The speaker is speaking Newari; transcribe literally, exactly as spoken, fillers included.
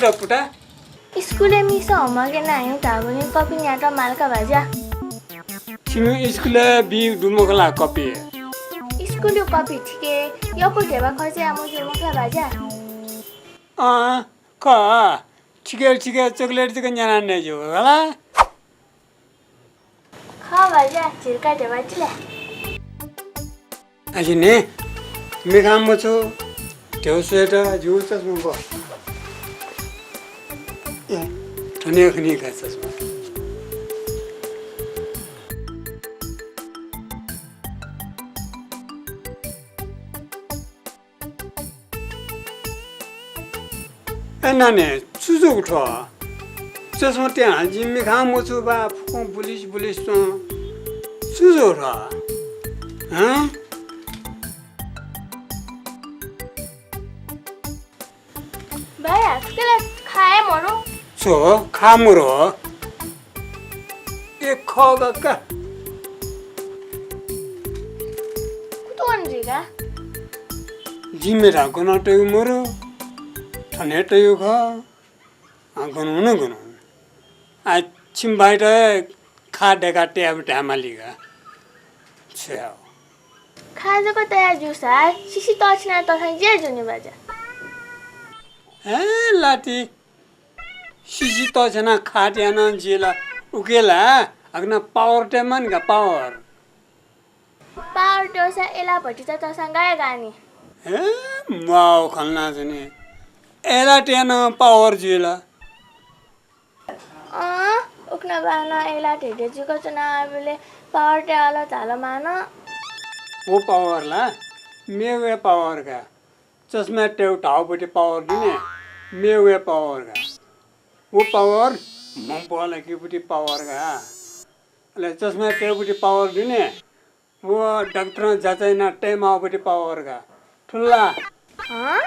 पुता। स्कुलय् मिसं homework याना हयेगु धाःगुलिं कपि न्यायेत माल का भाज्या। छिमि स्कुलय् बी दुमखला कपि। स्कुलय् कपि थिके यक्व ध्यबा खर्च याये मज्यू मखला भाज्या। अँ, खः। थिके थिके chocolate जक न्याना नये ज्यू खला। खः भाज्या, झिल्का ध्यबा चिले। अझ नि मिखां मछु, ध्यबा स्वयेत जिगु चस्मा ब्व। ए, थन हे खनी का चस्मा। ए नानी, छु जूगु थ्व? चस्मा त्यां जिं मिखां मछु बा, फुक्कं बुलिस बुलिस च्वं। छु जूगु थ्व? हँ? भाया, थुकिला खाये मरु। छु? खा मरु? ए खः का का। कुतुं जुइ का? जिं मेथाय् गनं तयेगु मरु, थन हे तयेगु खः। आ, गनं नं गनं। आ, छिमि भाइत हे खा दय्काः तयाब्यु धायेमाली का। छु याये? खा जक तया जूसा सिसि तछ्याना तःसां ज्या जुइ नि भाज्या। हे लाति, सिसि तछ्याना खा तया नं जुइ ला, उके ला हाकनं power तयेमानि का, power। Power तःसा एला भतिचा तःसां गाये गानि। हे म्वाः खँ ल्हानाच्वनी। एला तया नं power जुइ ला? अँ, उखुन्हु बानं एला धेधे जुइक च्वनाबलय् power तयाहल धाल मानं। व power ला मेगु हे power का। चस्माय् तयेगु धाःगुपति power दु नि, मेगु हे power का। व power म्ह ब्वहलकीगुपति power का। अले चस्माय् तयेगुपति power दु नि, व डाक्टरं जाँच यानाः तयेमाःगुपति power का। थुल ला? हँ?